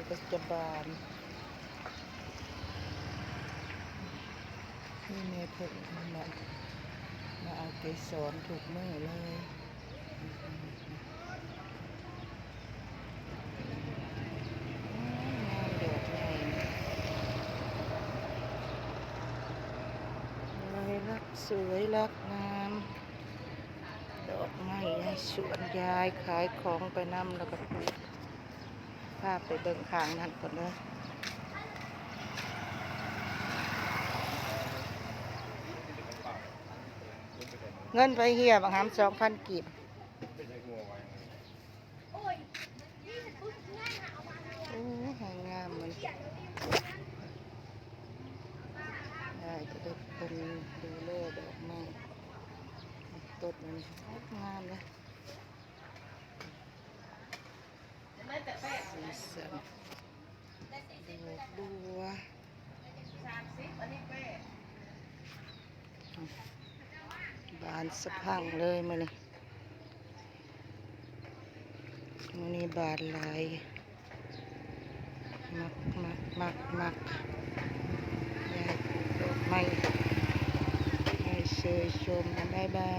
ປະຈຳບານ ມີແມ່ເພິ່ນມາ ມາເອົາເກສອນທຸກມື້ເລີຍ. ງາມ ດອກໃຫຍ່ ລາຍລັກສວຍລັກງາມ ດອກໄມ້ໃນສວນຍາຍ ຂາຍຂອງໄປນຳ ແລ້ວກໍປູກ. ພາໄປເບິ່ງຂ້າງນັ້ນກ່ອນເດີ. ເງິນໄປເຮຍ ບັກຫຳ ສອງພັນກີບ. ໂອ້ຍ ງາມມັນ ຍາຍກໍໄດ້ເພິ່ນດູແລດອກໄມ້ ຕົ້ນມັນງາມເດ້. ສີສັນ ດອກບົວ ບານສະພັ່ງເລີຍມື້ນີ້. ມື້ນີ້ບານຫຼາຍ ມັກ ມັກ ມັກ ມັກ ຢາກປູກດອກໄມ້ ໃຫ້ເຊີຍຊົມ. ບາຍບາຍ.